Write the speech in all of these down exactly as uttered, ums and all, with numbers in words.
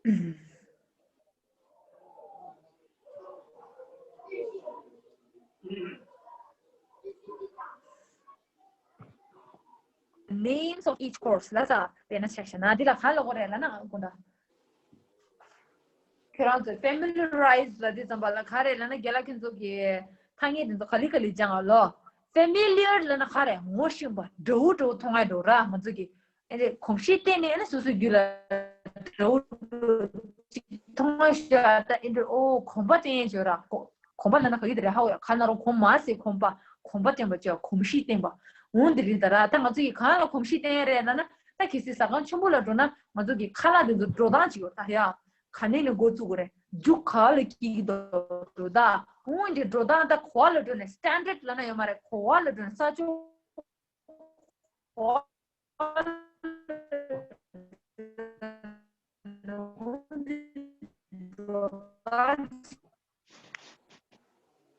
Names of each course ལ་ས་དེ་ན་ཆགས་ཤ་ན་འདི་ལ་ག་ལ་གོ་རེད་ལ་ན་གོ་ད། ཁྱོད་རང་ཚོས་familiarize ལ་དེ་ཙམ་པ་ལ་ག་རེད་ལ་ན་རྒན་ལགས་ཁྱོད་ཚོ་གི་ཐ་སྙད་དེ་ཚོ་ག་ལི་ག་ལི་སྦྱང་ཨ་ལོ། familiar ལ་ན་ག་རེད་ངོ་ཤེས་པ་འདྲ་བོ་འདྲ་བོ་མཐོང་ཨ་འགྲོ་ར་ང་ཚོ་གི་ཨེ་རེད་གོམས་གཤིས་བརྟེན་ནས་ཨ་ན་སོ་སོའི་རྒྱུད་ལ་འདྲ་བོ་འདྲ་བོ་ཅིག་མཐོང་ཨ་ཤ་ད་ཨེ་འདྲ་ཨོ་གོམས་པ་བརྟེན་ཡ་བརྗོད་ར་གོམས་པ་ལ་ན་ག་གི་དེ་རེད་ཧ་འོ་ཡ་ག་ན་རོ་གོམས་མ་སེ་གོམས་པ་གོམས་པ་བརྟེན་པ་བརྗོད་གོམས་གཤིས་བརྟེན་པ་འོ་འདི་རེད་ད་ར་ད་ང་ཚོ་གི་གང་ལ་གོམས་གཤིས་བརྟེན་ཡ་རེད་ལ་ན། ད་གལ་སྲིད་ཟ་ཁང་ཆེན་པོ་ལ་འགྲོ་ན་ང་ཚོ་གི་ཁ་ལག་དེ་ཚོ་འགྲོ་སྟངས་ཅིག་ཡོད་ད་ཡ། ག་ནས་ནས་འགོ་བཙུགས་དགོས་རེད། རྒྱུ་ག་ལ་སྐྱེལ་གྱི་འདུག་འགྲོ་ད། འོན་ཏེ་འགྲོ་སྟངས་ད་གོ་བ་ལ་འགྲོ་ནས་standard ལ་ན་ཡོད་མ་རེད་གོ་བ་ལ་འགྲོ་ནས་ས་ཕྱོགས་གོ་བ་ལ་འགྲོ་སྟངས་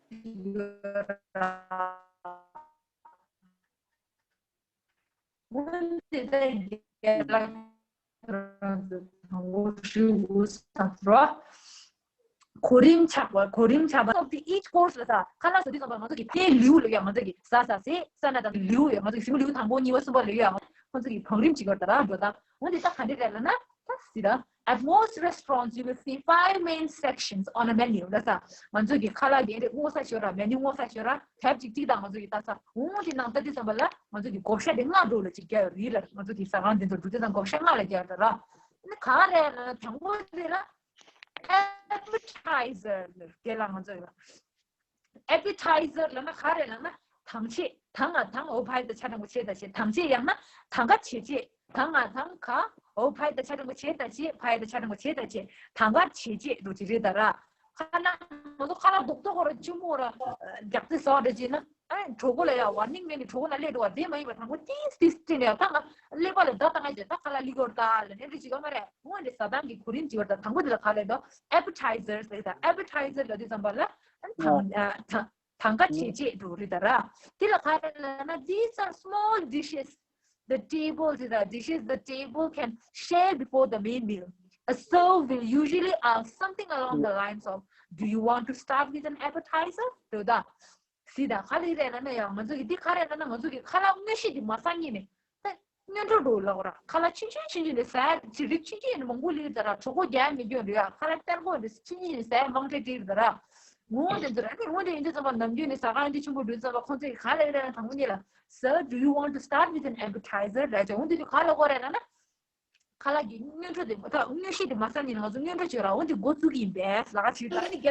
ཅིག་ཡོད་ར། འོན་ཏེ་ད་རྒན་ལགས་ཁྱེད་རང་ཚོ་དང་པོ་ཞུ་དགོས་བསམ་རོ། གོ་རིམ་ཆགས་པ་གོ་རིམ་ཆགས་པ་སོགས་ཏེ་each course ལ་ས་ཁ་ལག་ཟ་དུས་ཙམ་པ་ང་ཚོ་གི་ཕའི་ལེའུ་ལ་ཡ་ང་ཚོ་གི་ཟ་ཟ་ཟེ་ས་ན་དང་ལེའུ་ཡ་ང་ཚོ་གི་གཞུང་ལེའུ་དང་པོ་གཉིས་པ་གསུམ་པ་ལ་ཡ་ང་ཚོ་གི་བང་རིམ་གཅིག་ཡོད་ད་ར་འགྲོ་ད། འོན་ཏེ་ད་ག་འདྲ་རེད་ལ་ན་ད་སི་ད། At most restaurants, you will see five main sections on a menu. ལ་ས། ང་ཚོ་གི་ཁ་ལག་དེ་རེད་སྔོ་ས་ཤོར་ར་མེ་ནུ་སྔོ་ས་ཤོར་ར་ཐེབ་ཅིག་ཅིག་དང་ང་ཚོ་གི་ད་ས། འོང་དེ་ནང་ད་དེ་ཙམ་པ་ལ་ང་ཚོ་གི་བགོ་བཤའ་དེ་ལྔ་འགྲོ་ལ་ཅིག་རྒྱག་ཡོད་རེད་ལ་ང་ཚོ་གི་ཟ་ཁང་དེ་ཚོ་འགྲོ་དེ་དང་བགོ་བཤའ་ལྔ་ལ་རྒྱག་ཡོད་ར། ནི་ག་རེ་ལ་དང་པོ་དེ་ལ་appetizer ལ་རྒྱག་ལ་ང་ཚོ་ཡོད། Appetizer ལབ་ན་ག་རེ་ལབ་ན་དང་ཆེད་དང་ང་དང་འོ་ཕའི་ད་ཆ་དྲང་པོ་ཆེ་ད་ཆེ་དང་ཆེད་ཡང་ན་དང་ག་ཆེ་ཆེ་དང་ང་དང་ག་འོ་ཕའི་ད་ཆ་དྲང་པོ་ཆེ་ད་ཆེ་ཕའི་ད་ཆ་དྲང་པོ་ཆེ་ད་ཆེ་དང་ག་ཆེ་ཆེ་འགྲོ་ཅི་རེད་ད་ར། ཁ་ན་ང་ཚོ་ཁ་ལག་རྡོག་རྡོག་ར་ཆུ་མོ་ར་རྒྱག་ཏེ་ཟ་ར་ཅི་ན་ཨ་གྲོགས་པོ་ལ་ཡ་ཝར་ནིང་མེད་ནི་གྲོགས་པོ་ན་སླེབས་འགྲོ་བ་དེ་མ་ཡིན་པ་དང་པོ་ཏིས་ཏིས་སྤྲིན་ཡ་ད་ང་ཀླད་པ་ལ་ད་ད་ང་ཅི་ད་ཁ་ལག་ལི་གོར་ད་ལ་ནེ་རི་ཅི་ག་མ་རེད་ངོ་འདི་ཟ་སྟངས་ཀྱི་གོ་རིམ་ཅི་བར་ད་དང་པོ་དེ་ལ་ག་ལས་ད་appetizer ཟེར་ད་appetizer ལ་དུས་ཙམ་པ་ལ། དང་དང་ག་བྱེད་བྱེད་འགྲོ་རེད་ད་ར། དེ་ལ་ག་རེ་ལབ་ན། These are small dishes the table the dishes the table can share before the main meal. A server will usually ask something along the lines of, "Do you want to start with an appetizer?" འདོད་ད། སི་ད་ག་ལེ་རེད་ལབ་ན་ཡང་ང་ཚོ་གི་འདི་ག་རེ་ལབ་ན་ང་ཚོ་གི་ཁ་ལག་དངོས་གཞི་འདི་མ་ཟ་ཉེ་ནས། ད་སྔོན་འགྲོ་འགྲོ་ལབ་ར། ཁ་ལག་ཆུང་ཆུང་ཆུང་ཆུང་ནས་ཟ་ཡ་ཅི་རིགས་ཆུང་ཆུང་ནས་མང་པོ་ལེགས་ད་ར། གྲོད་ཁོག་རྒྱག་མི་སྐྱོན་རེད་ཡ། ཁ་ལག་སྟར་གོ་རེད་ཆུང་ཆུང་ནས་ཟ་ཡ་མང་དྲགས་ཀྱི་རེད་ད་ར། ངོ་དེ་ཚོ་ར་ནི་ངོ་དེ་ཡིན་དུས་ཙམ་པ་ནམ་རྒྱུན་ནས་ཟ་ཁང་འདི་ཆུང་པོ་འགྲོ་ཙམ་པ་ཁོང་ཚོས་ག་ལེ་རེད་ན་དང་པོ་ཉིད་ལ། Sir, do you want to start with an appetizer? ལབ་ཅེ་འོ་འདི་ཚོ་ག་ལ་གོ་རེད་ལབ་ན། ཁ་ལག་གི་སྔོན་འགྲོ་དེ་མ་ཐག་དངོས་གཞི་དེ་མ་ཟ་ནས་ང་ཚོ་སྔོན་འགྲོ་བྱོས་ར། འོ་འདི་འགོ་བཙུགས་ཀྱི་ཡིན་པས་ལག་ཆུ་ལ་ནི་རྒན་ལགས་ཀྱི་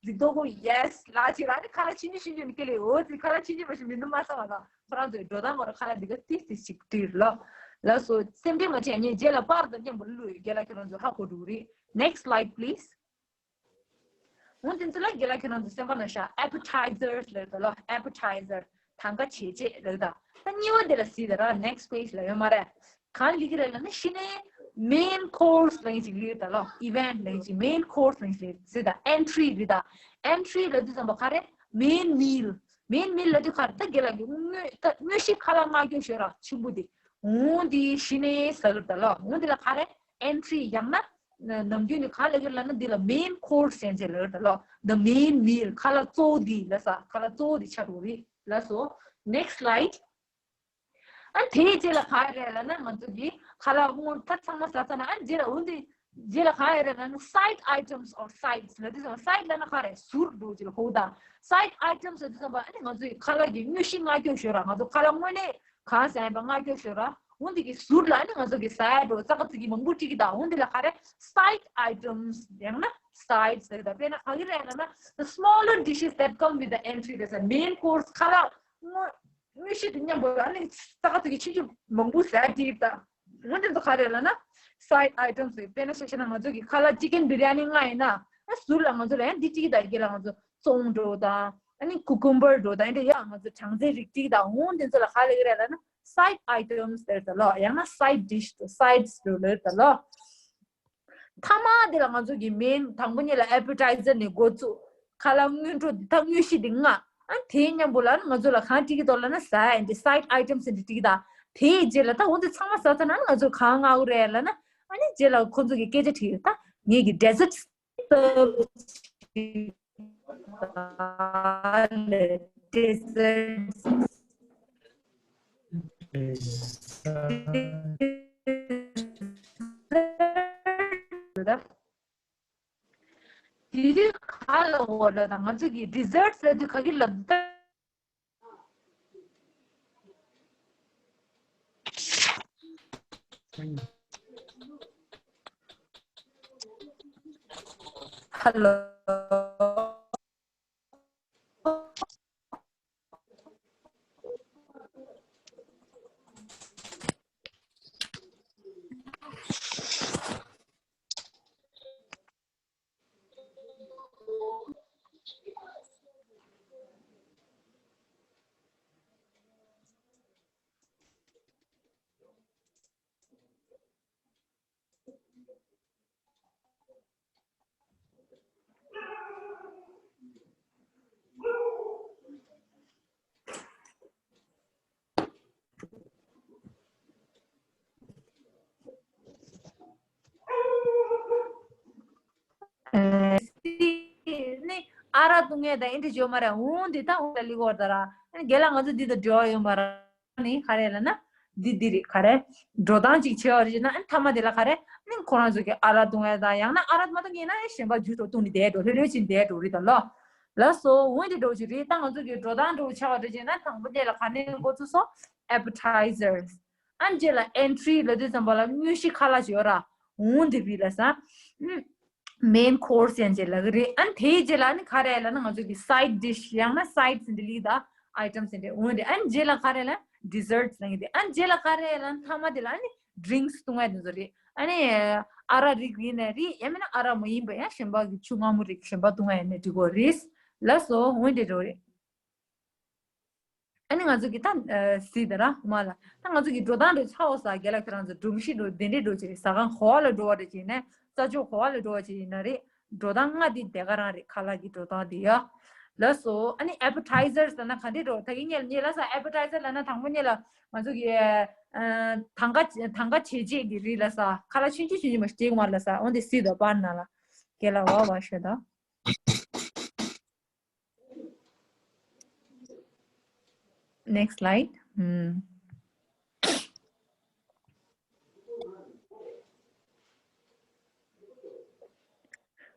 རིག་རྡོ་གོ་ཡེས་ལག་ཆུ་ལ་ནི་ཁ་ལག་ཆུང་ཆུང་ཆུང་ཆུང་ནི་སྐེ་ལས་འོ་ཙི་ཁ་ལག་ཆུང་ཆུང་མ་ཞིག་མི་འདུག་མ་ཟ་བ་ལ་ཁོ་རང་ཚོའི་འགྲོ་སྟངས་མ་ར་ཁ་ལག་འདི་ག་ཏིས་ཏིས་ཅིག་བྲིས་ལ། ལགས་སོ་སེམས་ཁྲལ་མ་བྱེད་ངས་རྗེས་ལ་པར་དང་མཉམ་པོ་བླུགས་ཡོད། རྒན་ལགས་ཁྱེད་རང་ཚོ་ཧ་གོ་འགྲོ་གི་རེད། Next slide please. འོན་ཏེ་འདི་ལ་རྒན་ལགས་ཁྱེད་རང་ཚོ་སེམས་པ་ན་ཤ་appetizers ལབ་ད་ལོ། appetizer དང་ག་བྱེད་བྱེད་ལབ་ད། ད་གཉིས་པ་འདི་ལ་གཟིགས་ད་ར། next page ལ་ཡོད་མ་རེད། གང་ལི་གི་རེད་ལབ་ན་ཤི་ནས་main course ལབ་ཅིག་ལི་ད་ལོ། event ལབ་ཅིག main course ལབ་ཅིག་གཟིགས་ད། entry ལི་ད། entry ལབ་དུས་ཙམ་པ་ག་རེ། main meal main meal ལབ་དུས་ག་རེ། ད་རྒན་ལགས་ཀྱི་དངོས་ད་དངོས་གཞི་ཁ་ལག་མངགས་རྒྱུ་ཞོ་ར་ཆུང་པོ་འདི། འོ་འདི་ཤི་ནས་ཟ་གི་ད་ལོ། འོ་འདི་ལ་ག་རེ། entry ཡང་ན། ནམ་རྒྱུན་ནི་ག་ལ་གི་ལ་ན་འདི་ལ་main course ཟེར་ཅེས་ལ་ད་ལོ། The main meal ཁ་ལག་གཙོ་བོ་འདི་ལ་ས་ཁ་ལག་གཙོ་བོ་འདི་ཆགས་འགྲོ་རེད་ལ་སོ། Next slide. ཨ་དེའི་རྗེས་ལ་ག་རེ་ལ་ན་ང་ཚོ་གི་ཁ་ལག་སྔོ་ད་ཚང་མ་ཟ་ཚ་ན་ཨ་རྗེས་ལ་འོ་འདི་རྗེས་ལ་ག་རེ་ལ་ན་side items or sides ལ་དུས་ཙམ་side ལ་ན་ག་རེ་ཟུར་འགྲོ་རྗེས་ལ་ཧོ་ད། side items ལ་དུས་ཙམ་པ་ཨ་ནི་ང་ཚོ་གི་ཁ་ལག་གི་དངོས་གཞི་མངགས་རྒྱུ་ཞོ་ར། ང་ཚོ་ཁ་ལག་དངོས་གནས་གང་ཟ་ཡིན་པ་མངགས་རྒྱུ་ཞོ་ར། འོ་འདི་གི་ཟུར་ལ་ནི་ང་ཚོ་གི་ཟ་ཡ་འགྲོ་ཙག་ཙིག་གི་མང་པོ་བྲིས་ཀྱི་ད། འོ་འདི་ལ་ག་རེ་side items ཡང་ན་sides ཟེར་གི་ད། དཔེར་ན་ག་གི་རེད་ལབ་ན་the smaller dishes that come with the entry ལ་ས་main course ཁ་ལག་དངོས་དངོས་གཞི་དེ་མཉམ་པོ་ལ་ནི་ཙག་ཙིག་གི་ཆུང་ཆུང་མང་པོ་ཟ་ཡ་བྲིས་ཀྱི་ད། འོ་འདི་ཚོ་ག་རེ་ལབ་ན་side items ཟེར། དཔེར་ན་ཆ་བཞག་ན་ང་ཚོ་གི་ཁ་ལག་chicken biryani མངགས་ཡིན་ན་ཨ་ཟུར་ལ་ང་ཚོ་ལ་ཡང་འདི་བྲིས་ཀྱི་ད། རྒྱ་ལ་ང་ཚོ་ཙོང་འགྲོ་ད་ཨ་ནི་cucumber འགྲོ་ད་འདི་ཡང་ང་ཚོ་གྲང་ཚལ་རིགས་བྲིས་ཀྱི་ད། འོ་འདི་ཚོ་ལ་ག་ལབ་ཀྱི་རེད་ལབ་ན། side items ཟེར་ད་ལོ། ཡང་ན་side dish དང་sides དུ་ལེར་ད་ལོ། མཐའ་མ་དེ་ལ་ང་ཚོ་གི་main དང་པོ་ཉིད་ལ་appetizer ནས་འགོ་བཙུགས། ཁ་ལག་སྔོན་འགྲོ་འདི་ད་དངོས་གཞི་འདི་མངགས། ཨ་དེའི་མཉམ་པོ་ལ་ང་ཚོ་ལ་གང་བྲིས་ཀྱི་འདུག་ལབ་ན་ཟ་ཡ་འདི་side items འདི་བྲིས་ཀྱི་ད། དེའི་རྗེས་ལ་ད་འོ་འདི་ཚང་མ་ཟ་ཚར་ན་ང་ཚོ་གང་མངགས་ཀྱི་རེད་ལབ་ན། ཨ་ནི་རྗེས་ལ་ཁོ་ཚོ་གི་སྐད་ཆ་དྲིས་ད། ངེད་ཀྱི་dessert serve བྱེད་པ་ལ་dessert དེ་དུས་ག་ལ་འོ་ལ་དང་ང་ཚོ་གི་dessert ཟེར་དུས་ག་གི་ལབ་ད། Hello. ཨེ། ནི་ཨ་རག་བཏུང་ཡས་དང་ཨེ་འདྲ་བྱོས་མ་རེད། འོང་འདི་ད་འོང་ལ་ལི་གོར་ད་ར། ཨ་ནི་རྒན་ལགས་ང་ཚོ་འདི་དང་འབྲེལ་བ་ཡོད་མ་རེད། ནི་ག་རེ་ལབ་ན། འདི་འདི་རེད་ག་རེ། འགྲོ་སྟངས་ཅིག་བྱེད་པ་རེད་ཅེ་ན། ཨ་ནི་མཐའ་མ་དེ་ལ་ག་རེ། ནི་ཁོ་རང་ཚོ་གི་ཨ་རག་བཏུང་ཡས་དང་ཡང་ན་ཨ་རག་མ་བཏུང་ཡས་ན་ཨེ་གཞན་པ་ཇུས་འདྲ་བཏུང་ནས་བསྡད་འགྲོ། ལྷོད་ལྷོད་ཅིག་བསྡད་འགྲོ་རེད་ད་ལོ། ལགས་སོ། འོན་ཏེ་འགྲོ་ཅིག་རེད། ད་ང་ཚོ་གི་འགྲོ་སྟངས་འགྲོ་ཆགས་པ་རེད་ཅེ་ན། དང་པོ་དེ་ལ་ག་ནས་འགོ་ཚུགས་སོང་། appetizers། ཨ་ནི་རྗེས་ལ་entry ལབ་དུས་ཙམ་པ་ལ་དངོས་གཞི་ཁ་ལག་ཅིག་ཡོད་ར། འོང་འདི་བི་ལ་ས། main course ཡང་ཅིག་ལབ་ཀྱི་རེད། ཨ་ནི་དེའི་རྗེས་ལ་ནི་ག་རེ་ལབ་ན་ང་ཚོ་གི་side dish ཡང་ན་sides ཟེར་འདི་ལི་ད་items ཟེར་འདི་འོང་འདི། ཨ་ནི་རྗེས་ལ་ག་རེ་ལབ་desserts ཟེར་གྱི་འདི། ཨ་ནི་རྗེས་ལ་ག་རེ་ལབ་མཐའ་མ་དེ་ལ་ཨ་ནི་drinks བཏུང་ཡས་འདི་ཚོ་རེད། ཨ་ནི་ཨ་རག་རིགས་ཡིན་ནའི་རེད། ཡང་མིན་ན་ཨ་རག་མ་ཡིན་པ་ཡང་གཞན་པ་གི་ཆུ་མངར་མོ་རིགས་གཞན་པ་བཏུང་ཡས་ནི་འགྲིག་གོ་རེད། ལགས་སོ། འོང་འདི་འགྲོ་རེད། ཨ་ནི་ང་ཚོ་གི་ད་ཨ་སི་ད་ར་མ་ལ་ད་ང་ཚོ་གི་འགྲོ་སྟངས་འགྲོ་ཆགས་འོ་ས། རྒན་ལགས་ཁྱེད་རང་ཚོ་སྒྲོམ་གཞི་འགྲོ་དེ་འདྲས་འགྲོ་ཅིག་རེད། ཟ་ཁང་ག་པ་ལ་འགྲོ་བ་རེད་ཅེ་ན། ས་ཕྱོགས་ག་པ་ལ་འགྲོ་བ་ཅིག་ཡིན་ན་རེད། འགྲོ་སྟངས་ལྔ་དེ་དེ་ག་རང་རེད། ཁ་ལག་གི་འགྲོ་སྟངས་དེ་ཡ། ལགས་སོ། ཨ་ནི་appetizers ལབ་ན་ག་འདྲས་འགྲོ། ད་གིན་ངས་ངས་ལ་ས་appetizer ལབ་ན་དང་པོ་ངས་ལ་ང་ཚོ་གི་ཨ་དང་ག་དང་ག་བྱེད་བྱེད་ཀྱི་རིགས་ལ་ས། ཁ་ལག་ཆུང་ཆུང་ཆུང་ཆུང་མ་ཞིག་མ་ལ་ས། འོན་ཏེ་སི་ད་པར་ན་ལ་རྒན་ལགས་བ་བ་ཤོད་ད། Next slide. ཨུམ།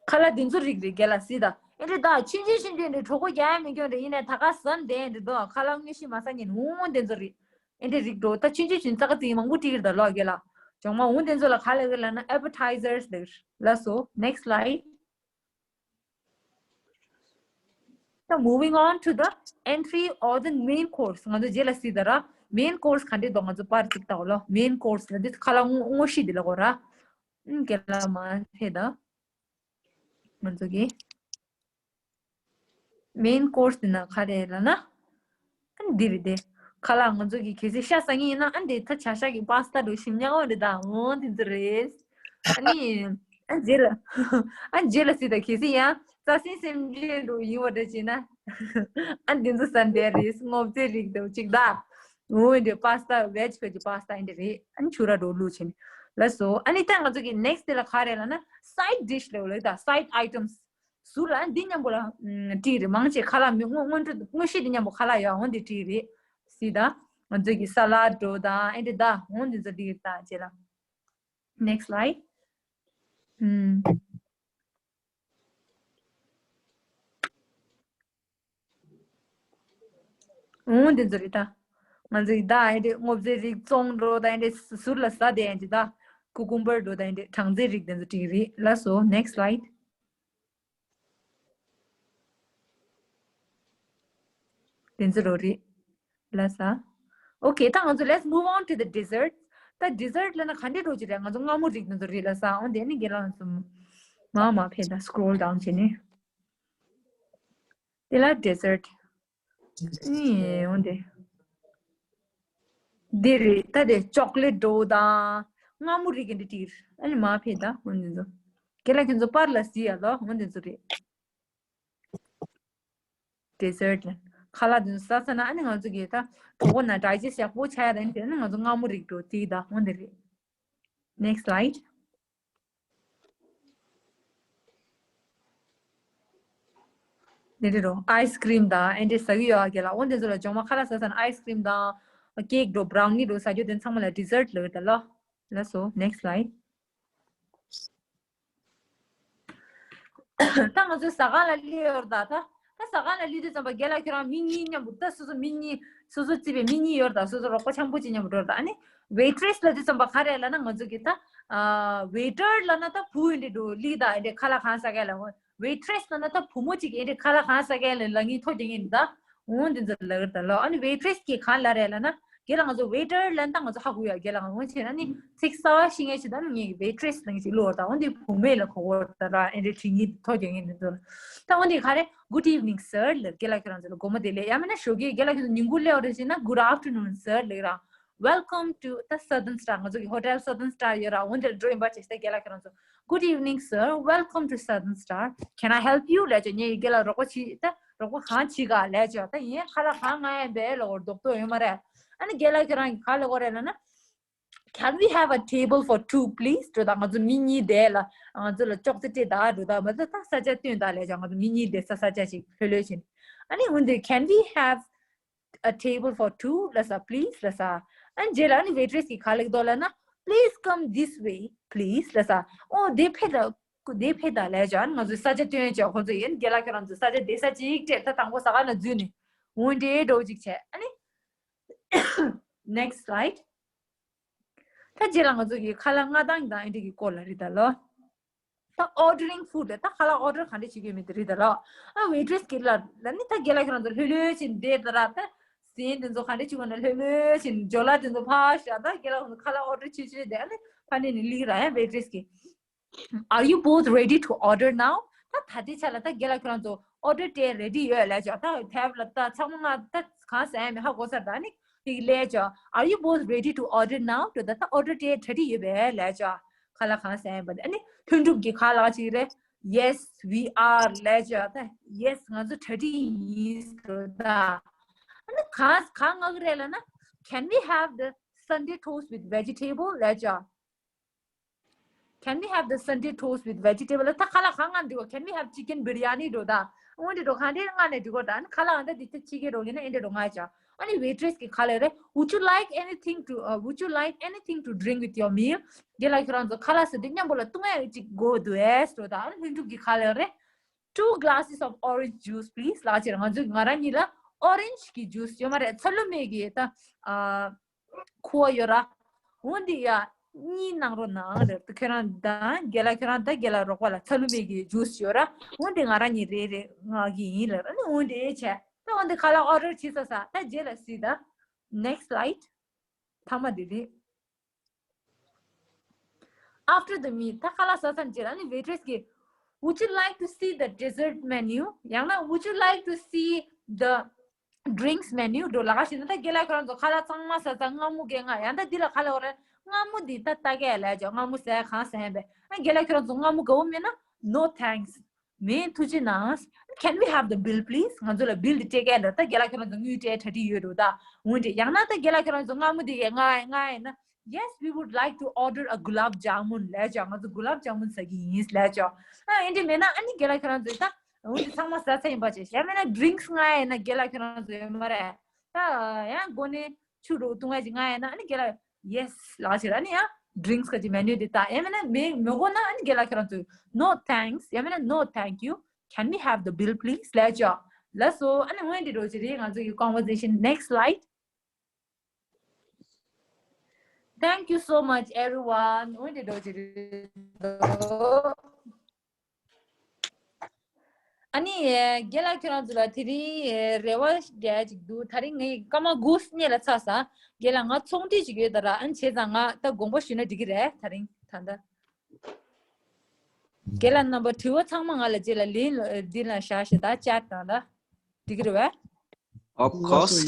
ཁ་ལག་འདི་ཚོ་རིགས་རེད། རྒན་ལགས་སི་ད། ཨེ་འདྲ་ད་ཆུང་ཆུང་ཆུང་ཆུང་འདྲ་གྲོད་ཁོག་རྒྱག་ཡ་མི་སྐྱོན་འདྲ་ཡིན་ནའི་ད་ག་ཟ་འདྲ་འདྲ་འདུག་ཁ་ལག་དངོས་གཞི་མ་ཟ་མཁན་འོང་འདི་ཚོ་རེད། ཨེ་འདྲ་རིགས་འགྲོ་ད་ཆུང་ཆུང་ཆུང་ཙག་ཙིག་མང་པོ་བྲིས་ཀྱི་རེད་ད་ལོ་རྒན་ལགས། ཇོང་མ་འོང་འདི་ཚོ་ལ་ག་ལབ་ཀྱི་ལབ་ན་appetizers ཟེར། ལགས་སོ། Next slide. So moving on to the entry or the main course. ང་ཚོ་རྗེས་ལ་སི་ད་ར་main course ག་འདྲས་འདུག་ང་ཚོ་པར་གཅིག་བལྟའོ་ལོ། main course ལ་འདི་ཁ་ལག་དངོས་དངོས་གཞི་འདི་ལ་གོ་ར། ཨུམ། རྒན་ལགས་མ་ཕེབས་ད། ང་ཚོ་གི་main course འདི་ན་ག་རེ་ལབ་ན། ཨ་ནི་འདི་རེད་དེ། ཁ་ལག་ང་ཚོ་གི་གལ་སྲིད་ཤ་ཟ་མཁན་ཡིན་ན་ཨ་ནི་དེ་ད་བྱ་ཤ་གི་པཱ་སི་ཏཱ་འདྲ་ཞིམ་ཉག་པོ་རེད་ད། འོ་དེ་ཚོ་རེད། ཨ་ནི་ཨ་རྗེས་ལ་ཨ་རྗེས་ལ་སི་ད་གལ་སྲིད་ཡང་རྩྭ་སེམས་སེམས་ཅན་འདྲ་ཡིན་པ་འདྲ་བྱས་ན་ཨ་འདི་ཚོ་ཟ་འདི་རེད། སྔོ་ཚལ་རིགས་འདྲ་ཅིག་ད། འོ་འདི་པཱ་སི་ཏཱ་veg ཁ་གི་པཱ་སི་ཏཱ་འདི་རེད། ཨ་ནི་ཕྱུར་ར་འདྲ་བླུགས་བྱས་ནས། ལགས་སོ། ཨ་ནི་ད་ང་ཚོ་གི་next དེ་ལ་ག་རེ་ལབ་ན་side dish ལབ་ལ་ད་side items ཟུར་ལ་འདི་མཉམ་པོ་ལ་ཨམ་བྲིས་རེད། མང་ཆེ་ཁ་ལག་མི་དངོས་དངོས་དངོས་གཞི་འདི་མཉམ་པོ་ཁ་ལག་ཡོད། འོ་འདི་བྲིས་རེད། སི་ད་ང་ཚོ་གི་ས་ལད་འདྲ་དང་ཨེ་འདྲ་ད་འོ་འདི་ཚོ་བྲིས་རེད། ད་རྗེས་ལ་next slide. ཨུམ། འོ་འདི་ཚོ་རེད་ད། ང་ཚོ་གི་ད་ཨེ་འདྲ་སྔོ་ཚལ་རིགས་བཙོང་འདྲ་ད་ཨེ་འདྲ་ཟུར་ལ་ཟ་དེ་ཨེ་འདྲ་ད། ཀུ་ཀུམ་བར་འདྲ་ད་ཨེ་འདྲ་སྦྲང་རྩི་རིགས་དེ་ཚོ་བྲིས་རེད། ལགས་སོ། Next slide. དེ་ཚོ་རོ་རེད། ལགས་སོ། Okay, ད་ང་ཚོ let's move on to the dessert. ད་dessert ལབ་ན་ག་འདྲས་འགྲོ་གི་རེད། ང་ཚོ་མངར་མོ་རིགས་དེ་ཚོ་རེད་ལགས་སོ། འོ་དེ་ནི་རྒན་ལགས་ཚོ་མར་མར་ཕེབས་ད། scroll down བྱས་ནས། དེ་ལ་dessert ནི་འོ་དེ། འདི་རེད། ད་དེ་ཅོག་ལེ་འདྲ་དང་མངར་མོ་རིགས་ཀྱི་འདི་བྲིས། ཨ་ནི་མར་ཕེབས་ད། འོ་དེ་ཚོ། རྒན་ལགས་ཁྱེད་ཚོ་པར་ལ་གཟིགས་ཡ་ལོ། འོ་དེ་ཚོ་རེད། dessert ལ་ཁ་ལག་དེ་ཚོ་ཟ་ཚར་ན་ཨ་ནི་ང་ཚོ་གི་ད་གྲོད་ཁོག་ནང་digest ཡག་པོ་ཆགས་ཡ་དེ་ནི་དེ་ནི་ང་ཚོ་མངར་མོ་རིགས་འདྲ་དེ་ད་འོ་དེ་རེད། Next slide. དེ་འདྲ་རོ་ཨའི་སི་ཀྲིམ་དང་ཨེ་འདྲ་ཟ་གི་ཡོད་ཨ་གི་ལ། འོ་དེ་ཚོ་ལ་ཇོ་མ་ཁ་ལག་ཟ་ས་ན་ཨའི་སི་ཀྲིམ་དང་ཀེག་འགྲོ་བྷ་རའུ་ནི་འགྲོ་ཟ་རྒྱུ་དེ་ཚང་མ་ལ་ཌི་ཟར་ལབ་ད་ལོ། ལགས་སོ། Next slide. ད་ང་ཚོའི་ཟ་ཁང་ལ་སླེབས་ཡོད་རེད་ད། ད་ཟ་ཁང་ལ་སླེབས་དུས་ཙམ་པ་རྒན་ལགས་ཁྱོད་རང་མི་གཉིས་མཉམ་པོ་ད་སོ་སོ་མི་གཉིས་སོ་སོ་རྩིས་པའི་མི་གཉིས་ཡོད་རེད་ད། སོ་སོ་རོགས་པ་འཆམ་པོ་ཅིག་མཉམ་པོ་འགྲོ་རེད་ད། ཨ་ནི་ཝེ་ཊི་རེ་སི་ལབ་དུས་ཙམ་པ་ག་རེ་ལབ་ན་ང་ཚོ་གི་ད་ཝེ་ཊར་ལབ་ན་ད་བུ་འདི་འགྲོ་ལི་ད་འདི་ཁ་ལག་གང་ཟ་ག་ལ། ཝེ་ཊི་རེ་སི་ལབ་ན་ད་བུ་མོ་གཅིག་ཨེ་འདྲ་ཁ་ལག་གང་ཟ་ག་ལ་ལ་ངའི་ཐོ་རྒྱག་ངེས་ད། འོང་འདི་ཚོ་ལ་གར་ད་ལོ། ཨ་ནི་ཝེ་ཊི་རེ་སི་གིས་གང་ལབ་རེད་ལབ་ན་རྒན་ལགས་ང་ཚོ་ཝེ་ཊར་ལབ་ན་ད་ང་ཚོ་ཧ་གོ་ཡ། རྒན་ལགས་འོང་ཕྱིན་ཨ་ནི་ཚིག་གསར་བ་ཤེས་མཁན་ཞིག་ད་ནི་ངས་ཝེ་ཊི་རེ་སི་ལབ་ངེས་ཞིག་ལོ་ད། འོང་འདི་བུ་མོ་ལ་གོ་གོ་ད་ར་ཨེ་འདྲ་དྲི་ངེས་ཐོ་རྒྱག་ངེས་འདི་ཚོ་ལ། ད་འོང་འདི་ག་རེ་Good evening sir ལབ་རྒན་ལགས་ཁྱོད་རང་ཚོ་ལ་དགོང་མོ་བདེ་ལེགས། ཡང་མིན་ན་ཞོགས་ཀས་རྒན་ལགས་ཁྱོད་ཚོ་ཉིན་གུང་སླེབས་པ་རེད་ཟེར་ན་Good afternoon sir ལབ་ར། Welcome to the Southern Star. ང་ཚོ་གི་ཧོ་ཊེལ་Southern Star ཡོད་ར། འོན་ཏེ་འགྲོ་ཡིན་པ་བྱས་ཏེ་རྒན་ལགས་ཁྱེད་རང་ཚོ། Good evening sir, welcome to Southern Star. Can I help you? ལབ་བྱས་ངས་རྒན་ལགས་རོགས་པ་བྱེད་ད་རོགས་པ་གང་བྱེད་ག་ལབ་བྱས་ད་ཡིན་ཁ་ལག་གང་མངགས་ཡིན་པས་ལབ་རྡོག་རྡོག་ཡོད་མ་རེད། ཨ་ནི་རྒན་ལགས་ཁྱེད་རང་གི་ག་ལབ་དགོས་རེད་ལབ་ན། Can we have a table for two please? འགྲོ་ད་ང་ཚོ་མི་གཉིས་བསྡད་ལ་ང་ཚོ་ལ་ཅོག་ཙེ་སྤྲད་ད་འགྲོ་ད་མ་ཚོ་ད་ས་ཆ་སྟོན་ད་ལབ་བྱས་ང་ཚོ་མི་གཉིས་བསྡད་ས་ས་ཆ་ཞིག་ལྷོད་ལྷོད་བྱས། ཨ་ནི་འོན་ཏེ་Can we have a table for two ལབ་ས་please ལབ་ས། ཨ་ནི་རྗེས་ལ་ཨ་ནི་ཝེ་ཊི་རེ་སི་གིས་ག་ལབ་འདུག་ལབ་ན། Please come this way please ལབ་ས། ཨོ་དེ་ཕེབས་ད་དེ་ཕེབས་ད་ལབ་བྱས་ཨ་ནི་ང་ཚོའི་ས་ཆ་སྟོན་བྱས་ཁོང་ཚོ་ཡིན་རྒན་ལགས་ཁྱེད་རང་ཚོའི་ས་ཆ་བསྡད་ས་ཅིག་སྤྲད་ད་དང་པོ་ཟ་ཁང་ལ་འཛུལ་ནས་འོ་འདྲའི་འགྲོ་ཅིག་བྱས་ཨ་ནི། Next slide. ད་རྗེས་ལ་ང་ཚོ་གི་ཁ་ལག་མངགས་སྟངས་དང་ཨེ་འདྲ་གི་སྐོར་ལ་རེད་ད་ལོ། ད་ordering food ལ་ད་ཁ་ལག་ཨོ་ཌར་ག་འདྲ་བྱེད་ཀྱི་ཡོད་མེད་དེ་རེད་ད་ལོ། ཨ་ཝེ་ཊི་རེ་སི་གིས་ལ་ལ་ནི་ད་རྒན་ལགས་ཁྱེད་རང་ཚོ་ལྷོད་ལྷོད་བྱས་བསྡད་ད་ར་ད་ཟས་དེ་ཚོ་ག་འདྲ་བྱེད་དགོས་ན་ལྷོད་ལྷོད་བྱས་ཇོ་ལ་དེ་ཚོ་ཕར་བཞག་ད་རྒན་ལགས་ཁྱེད་རང་ཚོ་ཁ་ལག་ཨོ་ཌར་བྱེད་བྱེད་བསྡད་ཨ་ནི་ཕ་ནས་ནི་ལིག་ར་ཡང་ཝེ་ཊི་རེ་སི་གིས། Are you both ready to order now? ད་ད་ལྟའི་ཆ་ལ་ད་རྒན་ལགས་ཁྱེད་རང་ཚོ་ཨོ་ཌར་སྤྲད་རེ་ཌི་ཡོད་ལབ་བྱས་ད་ཊེབ་ལ་ད་ཚང་མ་ང་ད་གང་ཟ་ཡ་མེད་ཧ་གོ་ཚར་ད་ནི་དེ་གི་ལབ་བྱས། Are you both ready to order now? འགྲོ་ད་ད་ཨོ་ཌར་སྤྲད་རེ་ཌི་ཡོད་པས་ལབ་བྱས། ཁ་ལག་གང་ཟ་ཡ་ཡིན་པ་དེ་ཨ་ནི་ལྷུན་གྲུབ་ཀྱིས་ག་ལབ་ཅིག་རེད། Yes we are ལབ་བྱས་ད་Yes ང་ཚོ་རེ་ཌི་ཡིན་འགྲོ་ད། ཨ་ནི་གང་གང་མངགས་ཀྱི་རེད་ལབ་ན། Can we have the Sunday toast with vegetable ལབ་བྱས། Can we have the Sunday toast with vegetable? ད་ཁ་ལག་གང་མངགས་འདུག Can we have chicken biryani འགྲོ་ད། འོན་ཏེ་འགྲོ་གང་འདྲ་མངགས་ནས་འགྲོ་གོ་ད། ཨ་ནི་ཁ་ལག་ཨ་ད་འདི་ད་ཅི་གེ་འགྲོ་ཡིན་ན་ཨེ་འདྲ་འགྲོ་མངགས་བྱས། ཨ་ནི་ཝེ་ཊི་རེ་སི་གིས་ག་ལབ་རེད། Would you like anything to, uh, would you like anything to drink with your meal? རྒན་ལགས་ཁྱེད་རང་ཚོ་ཁ་ལག་ཟ་དུས་མཉམ་པོ་ལ་བཏུང་ཡ་ཅིག་དགོས་འདུག་ཨེ་འགྲོ་ད། ཨ་ནི་ལྷུན་གྲུབ་ཀྱིས་ག་ལབ་རེད། Two glasses of orange juice please ལབ་བྱས་ང་ཚོ་ང་རང་གཉིས་ལ་ཨོ་རེན་ཇི་གི་ཇུས་ཡོད་མ་རེད། ཚ་ལུ་མའི་གི་ད་ཨ། ཁུ་བ་ཡོད་ར། འོན་ཏེ་ཡ། གཉིས་གནང་རོགས་གནང་ལབ་ད་ཁྱོད་རང་དང་རྒན་ལགས་ཁྱོད་རང་དང་རྒན་ལགས་རོགས་པ་ལ་ཚ་ལུ་མའི་གི་ཇུས་ཡོད་ར། འོན་ཏེ་ང་རང་གཉིས་རེ་རེ་མངགས་ཀྱི་ཡིན་ལབ། ཨ་ནི་འོན་ཏེ་བྱས་ད་འོན་ཏེ་ཁ་ལག་ཨོ་ཌར་བྱས་ས་ས་ད་རྗེས་ལ་གཟིགས་ད། Next slide. མཐའ་མ་དེ་རེད། After the meal ད་ཁ་ལག་ཟ་ཚར་རྗེས་ཨ་ནི་ཝེ་ཊི་རེ་སི་གིས། Would you like to see the dessert menu? ཡང་ན་Would you like to see the drinks menu? འགྲོ་ལབ་ཀྱི་ན་ད་རྒན་ལགས་ཁྱེད་རང་ཚོ་ཁ་ལག་ཚང་མ་ཟ་ཚར་མངར་མོ་གས་མངགས། ཡང་ད་འདི་ལ་ག་ལབ་དགོས་རེད། མངར་མོ་འདི་ད་ལྟ་གས་ལབ་བྱས་མངར་མོ་ཟ་གང་ཟ་ཡིན་པས། ཨ་རྒན་ལགས་ཁྱེད་རང་ཚོ་མངར་མོ་དགའ་པོ་མེད་ན། No thanks. མེད། ཐུགས་རྗེ་གནང་། Can we have the bill please? ང་ཚོ་ལ་བིལ་འདི་སྤྲད་གས་འདྲ། ད་རྒན་ལགས་ཁྱེད་རང་ཚོ་དངུལ་སྤྲད་གྲ་སྒྲིག་ཡོད་འགྲོ་ད། འོན་ཏེ་ཡང་ན་ད་རྒན་ལགས་ཁྱེད་རང་ཚོ་མངར་མོ་འདི་གས་མངགས་མངགས་ཡིན་ན། Yes, we would like to order a gulab jamun ལབ་བྱས་ང་ཚོ་གུ་ལབ་ཇ་མུན་ཟ་གི་ཡིན་ལབ་བྱས། ཨ་ཨེ་འདྲ་མེད་ན་ཨ་ནི་རྒན་ལགས་ཁྱེད་རང་ཚོས་ད་འོན་ཏེ་ཚང་མ་ཟ་ཚར་ཡིན་པ་བྱས། ཡང་མིན་ན་ཌི་རིང་ཀིས་མངགས་ཡིན་ན་རྒན་ལགས་ཁྱེད་རང་ཚོ་ཡོད་མ་རེད། ད་ཡང་སྒོ་ནས་ཆུ་རུ་བཏུང་བ་ཞིག་མངགས་ཡིན་ན་ཨ་ནི་རྒན་ལགས་Yes ལབ་བྱས་ཨ་ནི་ཡང་ཌི་རིང་ཀིས་གི་མེ་ནུ་དེ་ད་ཡང་མིན་ན་མེད་མི་དགོས་ན་ཨ་ནི་རྒན་ལགས་ཁྱེད་རང་ཚོས No thanks ཡང་མིན་ན No thank you, can we have the bill please ལབ་བྱས། ལགས་སོ། ཨ་ནི་འོན་ཏེ་འགྲོ་གི་རེད་ང་ཚོ་གི་conversation. Next slide. Thank you so much everyone. འོན་ཏེ་འགྲོ་གི་རེད། ཨ་ནི་རྒན་ལགས་ཁྱེད་རང་ཚོ་ལ་དེ་རིང་རེ་བ་རྒྱག་ཅིག་འདུག་དེ་རིང་ངས་སྐར་མ་དགུ་སྔོན་ལ་ཚར་སོང་། རྒན་ལགས་ང་ཚོགས་འདུ་ཅིག་ཡོད་ད་ར། ཨ་ནི་བྱས་ཙང་ང་ད་དགོངས་པ་ཞུས་ན་འགྲིག་གི་རེད་ད་རིང་ད་ལྟ། རྒན་ལགས་རྣམ་པ་དྲི་བ་ཚང་མ་ང་ལ་རྗེས་ལ་ལན་འདི་ལ་བཞག་ཤག་ད་ཅེཊ་ནང་ལ་འགྲིག་གི་རེད་བས། Of course.